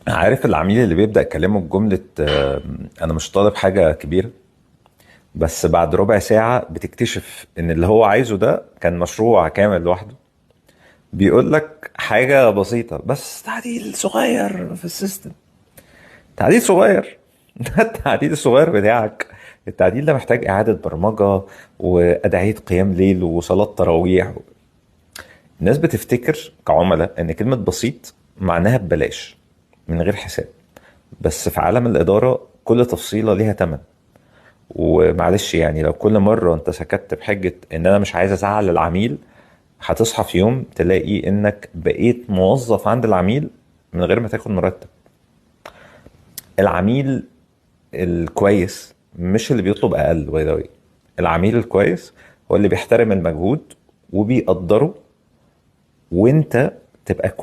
عارف العميل اللي بيبدأ كلامه بجملة أنا مش طالب حاجة كبيرة، بس بعد ربع ساعة بتكتشف إن اللي هو عايزه ده كان مشروع كامل لوحده. بيقول لك حاجة بسيطة، بس تعديل صغير في ال system. تعديل صغير ده التعديل الصغير بتاعك. التعديل ده محتاج إعادة برمجة وأدعية قيام ليل وصلاة تراويح. الناس بتفتكر كعملاء إن كلمة بسيط معناها ببلاش، من غير حساب. بس في عالم الإدارة كل تفصيلة ليها تمن. ومعلش يعني لو كل مرة انت سكت بحجة ان انا مش عايز ازعل العميل، هتصحى في يوم تلاقي انك بقيت موظف عند العميل من غير ما تاخد مرتب. العميل الكويس مش اللي بيطلب اقل، by the way. العميل الكويس هو اللي بيحترم المجهود وبيقدره، وانت تبقى كويس.